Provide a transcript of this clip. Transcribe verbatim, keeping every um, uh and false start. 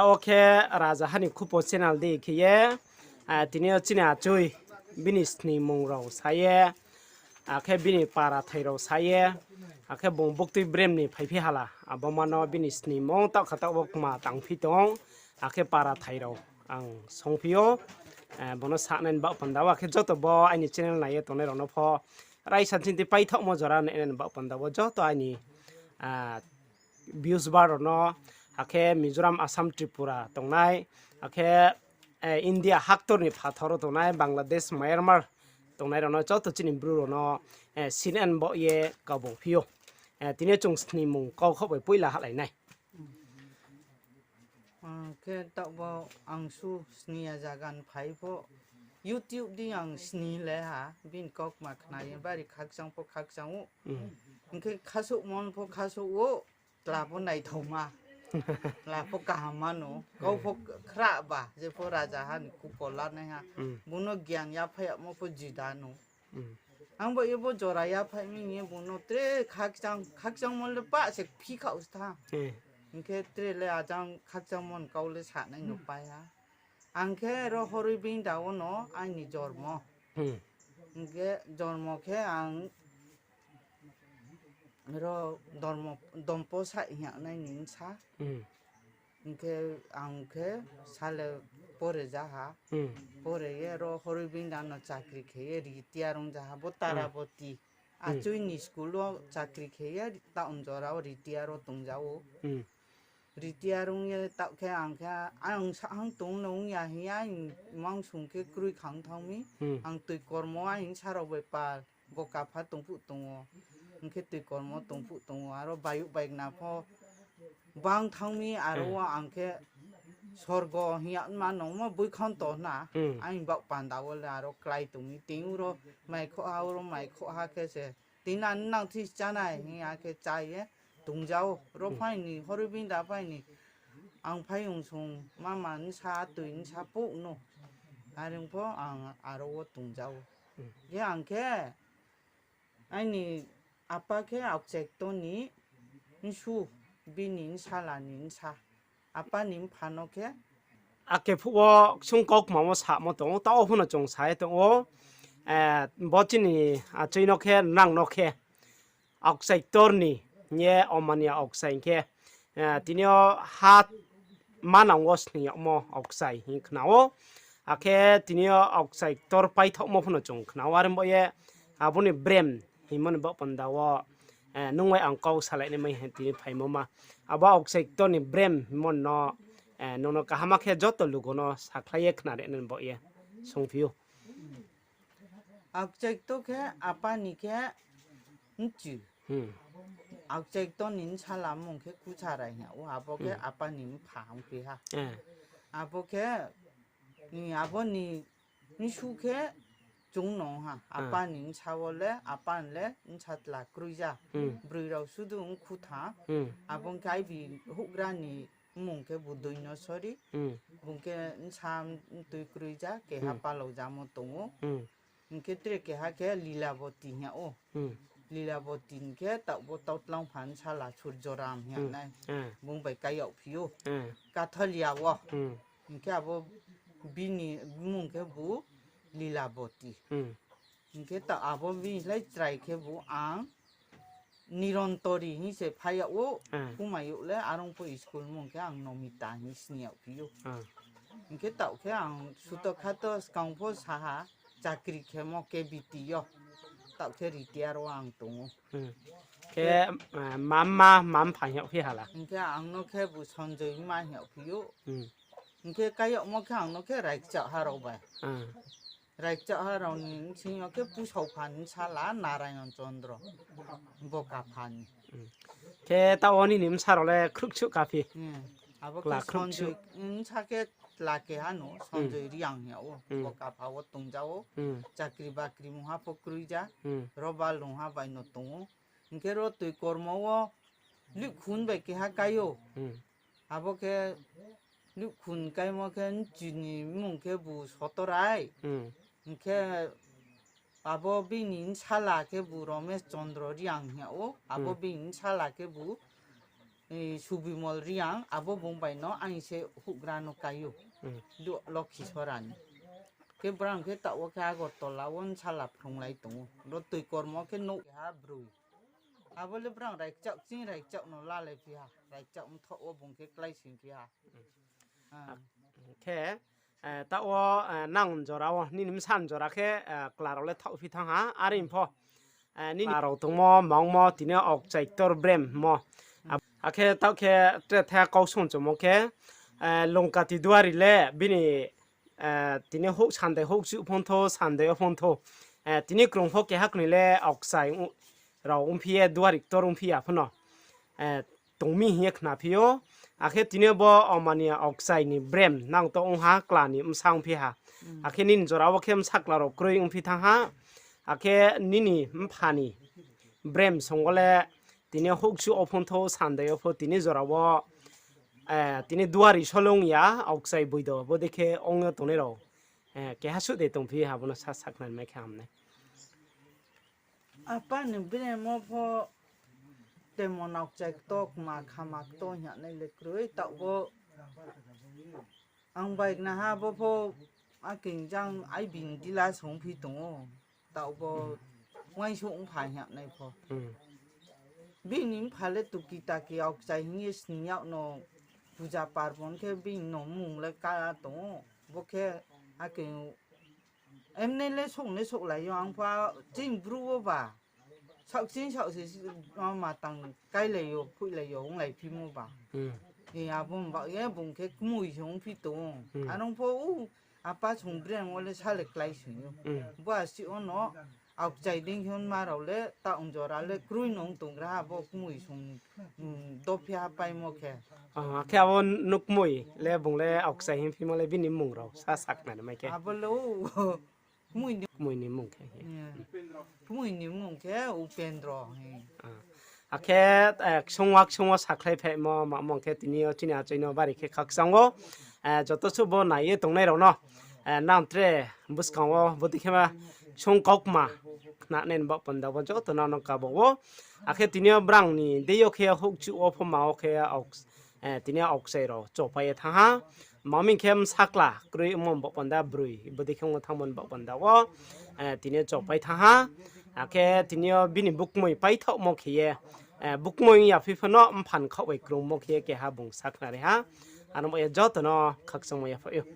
O khe Rajaha ni Khupo channel dei khe ye, tini yo chini achoi bini snimung rao sa ye, akhe bini para thai rao sa ye, akhe bung buktui brem ni phaiphi hala, abo ma no bini snimung taoh kha taoh wo kma tangphi tong, akhe para thai rao ang songphi ou, bung no sanai ni baoh panda wo, akhe joto bo aini channel nai ye tongnai rao no pho raisa chinti paithaohmo jora nainai ni baoh panda wo joto aini views bar rao no, akhe Mizoram, Assam, Tripura tongnai, akhe India haktor ni phathar wo tongnai, Bangladesh, Myanmar tongnai rao no joto chini Bru rao no sinai ni baoh ye kabung phi ou. Tini chung snimung kau khouh bai poila hahlai nai. Ang khe taoh bo ang su sni ya zaga ni phai pho, YouTube di ang sni le ha, bini kaukma khna ye bari khakchang pho khakchang ou. Hing khe khasouhmo pho khasouh ou, tla pho naithaoma, tla pho kaham ma no, kau pho khrah ba, je pho Rajaha ni Khupo lanaiha, bung no gyan yaphai yagmo pho juda no. Ang bo ye bo jora yaphai mi hing ye bung no tre khakchang, khakchangmo le pah se phi khaoh se tha. Hing khe tre le ajang khakchangmo ni kau le sanai no pai ha. Ang khe ro Horoi Bingda wo no aini jormo. Hing khe jormo khe ang ro dormo, Dompo sai hing yagnai ni bsa. Hing khe ang khe sale pore ja ha. Pore ye ro Horoi Bingda no chakri khe ye retire ong ja ha. Bo Taraboti achoi ni school wo chakri khe ye taoh jora wo retire wo tong ja ou. Retire ong ye taoh khe ang khe ang sahang tong no ong ya hing ye, aini mang sung khe kroi khang thanng mi. Ang toi kormo aini bsa rao bai pal, bo kapha tong phuh tong ou. Hing khe toi kormo tong phuh tong ou. Aro bayouh baigna pho bang thanng mi, aro wo ang khe sorgo hing ya ma nongmo boi khonto na. Aini baoh panda wo le aro klái tong mi. Tini ro mai khoh ha, ro mai khoh ha khe se. Tini nang thi chánai hing ya khe chá ye tong ja ou. Ro phai ni, Horoi Bingda phai ni. Ang phai ong sung mama bsa, toi bsa pouh no. Are ong pho ang aro wo tong ja ou. Khe ang khe aini apa khe Aokchai Ktor ni bsu, bini bsala ni bsa. Apa ni mpha no khe, ake phuh wo ksung kaukma wo samo tong ou, taoh pho no chung sa ye tong ou. Bo chini achoi no khe, nang no khe Aokchai Ktor ni hing ye, Omania Aokchai hing khe, tini yo ha manang wo sning yagmo Aokchai hing khna ou. Akhe tini yo Aokchai Ktor paithaohmo pho no chung khna ou. Are bo ye abo ni brem hingmo ni baoh panda wo nung bai ang kau salai nai mai hing tini phaimo ma. Abo Aokchai Ktor ni brem hingmo no nung no kaham khe joto lugo no sakhlai ye khna ri nai baoh ye sungphi ou. Aokchai Ktor khe apa ni khe mchu. Aokchai Ktor ni bsala mung khe Kucharai hing ou, abo khe apa ni mpha ongphi ha. Abo khe, abo ni bsu khe chung no ha. Apa ni bsa wo le, apa ni le bsa tla kroi ja. Broi rao sudu ong khu tha. Abo khe aibi houhgra ni mmung khe bu Doino Sori. Bung khe bsa mtui kroi ja, keha palao jamo tong ou. Hing khe tre keha khe Lilaboti hing ya ou. Lilaboti hing khe taoh bo Tautlang pha bsala Surjoram hing ya nai. Bung bai kai yagphi ou. Katholia wo. Hing khe abo bini mmung khe bu Lilaboti. Hing khe taoh abo bini slái chrai khe bu ang Nirontori hing se phai yag ou, kumai yag le, are ong pho school mung khe ang Nomita hing sni yagphi ou. Hing khe taoh khe ang suto khato skang pho sa ha, chakri khemo K B T yo. Taoh khe retire wo ang tong ou. Khe, ma mma, ma mpha hing yagphi hala? Hing khe ang no khe bu Sonjoi mma hing yagphi ou. Hing khe kai yagmo khe ang no khe Raikchak ha rao bai. Raikchak ha rao ni bsing yo khe Pusao pha ni bsala Narayon Chondro, bo kapha ni. Khe taoh wo nini bsa rao le khruhchuh kaphi? Abo khe Sonjoi, bsa khe tla keha no, Sonjoi Reang hing ya ou, bo kapha wo tong ja ou. Chakri bakri mungha pho kroi ja, roba lungha bai no tong ou. Hing khe ro toi kormo wo Luhkhun bai keha kai ou. Abo khe Luhkhun kaimo khe bchini mmung khe bu Sotorai. Hing khe abo bini bsala khe bu Romesh Chondro Reang hing ya ou. Abo bini bsala khe bu Subimol Reang, abo bung bai no aini se houhgra no kai ou. Lokhisora ni. Khe brang khe taoh wo khe Agartala wo bsala phrunglai tong ou. Ro toi kormo khe nouh keha broi. Abo le brang raikchaoh, ching raikchaoh no lalaiphi ha. Raikchaoh mthoh wo bung khe kláisoingphi ha. Khe, taoh wo, nang jora wo, nini bsa ni jora khe, kla rao le thaohphi thanng ha, are pho. Nini kla rao tongmo, mangmo, tini aokchai ktor brem mo. Akhe taoh khe tre the kau songchomo khe, Longkati duari le bini, tini houh sandai houh chuh phongthou, sandai yo phongthou. Tini krung pho keha knoi le aokchai rao ongphi ye duari ktor ongphi ya phano tong mi hing ye khnaphi ou. Akhe tini bo omani aokchai ni brem nang to ong ha, kla ni bsa ongphi ha. Akhe nini jora wo khe bsa kla rao kroi ongphi thanng ha. Akhe nini mpha ni brem song wo le tini houh chuh wo phongthou, sandai yo pho tini jora wo, tini duari solo ong ya, aokchai boido, bodei khe ong yo tongnai rao keha suh de tongphi ha, abo no sa sakhnari mai khe ham nai. Apa ni brem wo pho temon aokchai ktor, kma khama ktor hing ye nai le kroi, taoh bo ang bai khna ha bo pho, akhe jang ai bini dila songphi tong ou, taoh bo uaingsouh mpha hing ye nai pho. Bini mpha le tuki taki aokchai hing ye sning yag no, puja parbon khe bini no mmung le ka tong ou, bo khe akhe emne le souh ne souhlai yo, ang pho chini bru wo ba. Saoh chini saoh se, ma tang kailai yo, phoihlai yo, onglaiphi mo ba. Abo ba ye bung khe kmoi se ongphi tong ou. Aro pho, apa song brem wo le sa le kláisoing ou. Bo asuh wo no, aokchai dei khe ma rao le, taoh jora le kroi no ong tonggra ha, bo kmoi song, dophi ha paimo khe. Akhe abo no kmoi le bung le aokchai hingphimo le bini mmung rao sa sakhnari mai khe. Abo le, kmoi ni mmung khe. Kmoi ni mmung khe Upendro. Akhe, ksung wa ksung wo sakhlai phaimo, ma mung khe tini yo chini achai no bari khe khakchang ou. Joto suh bo nai ye tongnai rao no, nang tre buskang wo bodei khe ma ksung kaukma khnanai ni baoh panda wo joto no no kabo ou. Akhe tini yo brang ni deing yo khe houhchuh wo pho ma wo khe, tini yo aokchai rao chopai ye thanng ha. Ma ming khe bsakla kroi ongmo ni baoh panda broi, bodei khe ong thanngmo ni baoh panda wo, tini yo chopai thanng ha. Akhe tini yo bini bukmoi paithaohmo khe ye, bukmoi ong ya phi phano mpha ni khaoh bai krungmo khe ye keha bung sakhnari ha. Ano ba ye joto no khakchangmo yaphaih ou.